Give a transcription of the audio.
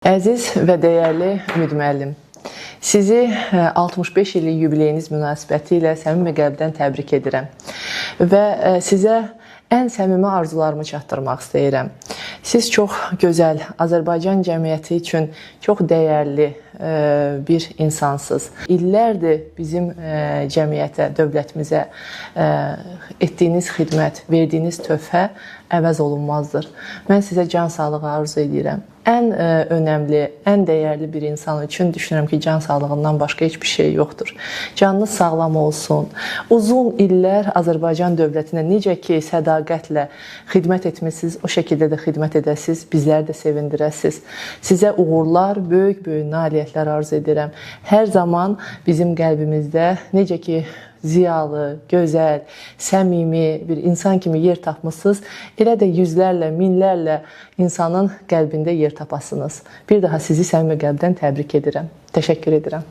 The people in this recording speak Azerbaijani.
Əziz və dəyərli Ümid müəllim, sizi 65 illik yubileyiniz münasibətilə səmimi qəlbdən təbrik edirəm və sizə ən səmimi arzularımı çatdırmaq istəyirəm. Siz çox gözəl, Azərbaycan cəmiyyəti üçün çox dəyərli bir insansınız. İllərdir bizim cəmiyyətə, dövlətimizə etdiyiniz xidmət, verdiyiniz töhfə əvəz olunmazdır. Mən sizə can sağlığı arzu edirəm. Ən önəmli, ən dəyərli bir insan üçün düşünürəm ki, can sağlığından başqa heç bir şey yoxdur. Canınız sağlam olsun. Uzun illər Azərbaycan dövlətinə necə ki sədaqətlə xidmət etmisiniz, o şəkildə də xidmət edəsiniz, bizləri də sevindirəsiniz. Sizə uğurlar, böyük-böyük nailiyyətlər arzu edirəm. Hər zaman bizim qəlbimizdə necə ki ziyalı, gözəl, səmimi bir insan kimi yer tapmısınız, elə də yüzlərlə, minlərlə insanın qəlbində yer tapasınız. Bir daha sizi səmimi qəlbdən təbrik edirəm. Təşəkkür edirəm.